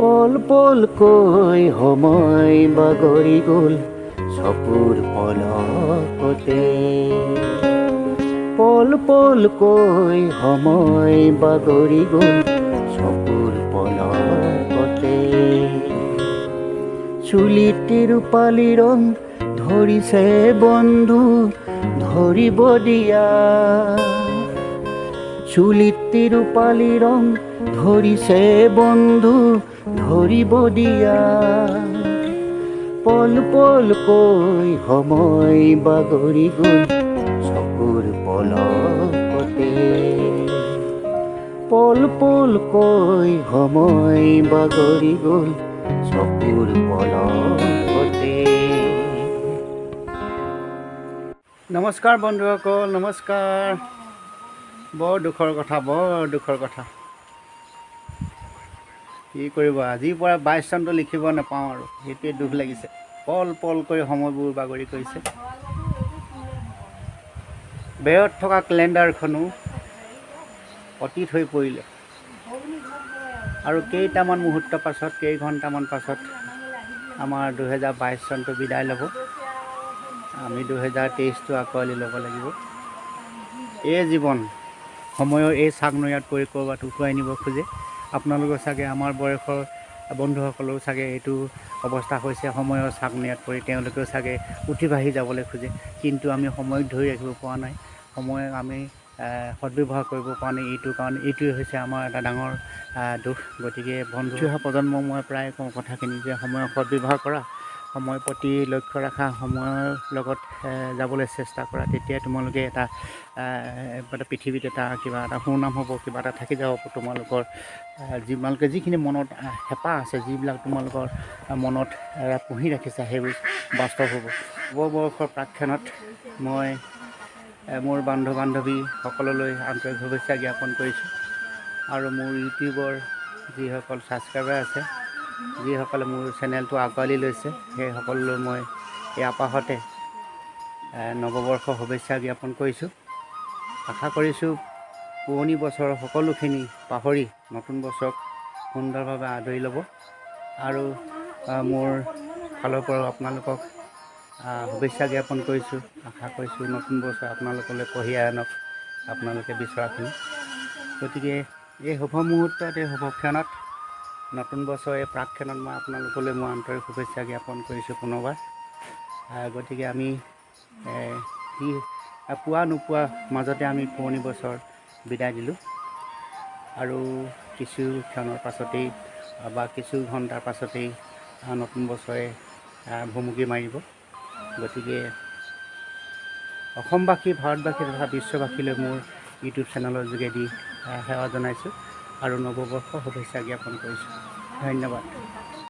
পল পলকৈ সময় বাগৰি গ'ল চকুৰ পলকতে। পল পলকৈ সময় বাগৰি গ'ল চকুৰ পলকতে। চুলিত ৰূপালী ৰং ধৰিছে বন্ধু ধৰিব দিয়া, চুলিত ৰূপালী ৰং ধৰিছে বন্ধু ধৰিব দিয়া। পল পলকৈ সময় বাগৰি গ'ল চকুৰ পলকতে। পল পলকৈ সময় বাগৰি গ'ল চকুৰ পলকতে। নমস্কাৰ বন্ধুসকল, নমস্কাৰ। বৰ দুখৰ কথা, বৰ দুখৰ কথা। কি কৰিব, আজিৰ পৰা 22 চনটো লিখিব নাপাওঁ আৰু, সেইটোৱে দুখ লাগিছে। পল পল কৰি সময়বোৰ বাগৰি গৈছে। বেৰত থকা কেলেণ্ডাৰখনো অতীত হৈ পৰিলে। আৰু কেইটামান মুহূৰ্তৰ পাছত, কেইঘণ্টামান পাছত আমাৰ 2022 চনটো বিদায় ল'ব। আমি 2023টো আঁকোৱালি ল'ব লাগিব। এই জীৱন সময়ৰ এই চাকনৈয়াত পৰি ক'ৰবাত উটুৱাই নিব খোজে। আপোনালোকৰ চাগে আমাৰ বয়সৰ বন্ধুসকলেও চাগে এইটো অৱস্থা হৈছে, সময়ৰ চাকনৈয়াত পৰি তেওঁলোকেও চাগে উঠি ভাহি যাবলৈ খোজে। কিন্তু আমি সময়ক ধৰি ৰাখিব পৰা নাই, সময়ক আমি সদব্যৱহাৰ কৰিব পৰা নাই। এইটো কাৰণে এইটোৱে হৈছে আমাৰ এটা ডাঙৰ দুখ। গতিকে বন্ধু অহা প্ৰজন্ম মই প্ৰায় কওঁ কথাখিনি যে সময়ৰ সদব্যৱহাৰ কৰা, সময়ৰ প্ৰতি লক্ষ্য ৰাখা, সময়ৰ লগত যাবলৈ চেষ্টা কৰা, তেতিয়াই তোমালোকে এটা এটা পৃথিৱীত এটা কিবা এটা সুনাম হ'ব, কিবা এটা থাকি যাব তোমালোকৰ। যিমালোকে যিখিনি মনত হেঁপাহ আছে, যিবিলাক তোমালোকৰ মনত পুহি ৰাখিছা, সেইবোৰ বাস্তৱ হ'ব। নৱবৰ্ষৰ প্ৰাকক্ষণত মই মোৰ বন্ধু বান্ধৱীসকললৈ আন্তৰিক শুভেচ্ছা জ্ঞাপন কৰিছোঁ। আৰু মোৰ ইউটিউবৰ যিসকল ছাবস্ক্ৰাইবাৰ আছে, যিসকলে মোৰ চেনেলটো আঁকোৱালি লৈছে, সেইসকললৈ মই এই আপাহতে নৱবৰ্ষৰ শুভেচ্ছা জ্ঞাপন কৰিছোঁ। আশা কৰিছোঁ পুৰণি বছৰৰ সকলোখিনি পাহৰি নতুন বছৰক সুন্দৰভাৱে আদৰি ল'ব। আৰু মোৰ ফালৰ পৰাও আপোনালোকক শুভেচ্ছা জ্ঞাপন কৰিছোঁ। আশা কৰিছোঁ নতুন বছৰ আপোনালোকলৈ কঢ়িয়াই আনক আপোনালোকে বিচৰাখিনি। গতিকে এই শুভ মুহূৰ্তত, এই শুভ ক্ষণত, নতুন বছৰ এই প্ৰাকক্ষণত মই আপোনালোকলৈ মোৰ আন্তৰিক শুভেচ্ছা জ্ঞাপন কৰিছোঁ পুনৰবাৰ। গতিকে আমি কি পোৱা নোপোৱা মাজতে আমি পুৰণি বছৰ বিদায় দিলোঁ। আৰু কিছু ক্ষণৰ পাছতেই বা কিছু ঘণ্টাৰ পাছতেই নতুন বছৰে ভুমুকি মাৰিব। গতিকে অসমবাসী, ভাৰতবাসী তথা বিশ্ববাসীলৈ মোৰ ইউটিউব চেনেলৰ যোগেদি সেৱা জনাইছোঁ আৰু নৱবৰ্ষৰ শুভেচ্ছা জ্ঞাপন কৰিছোঁ। ধন্যবাদ।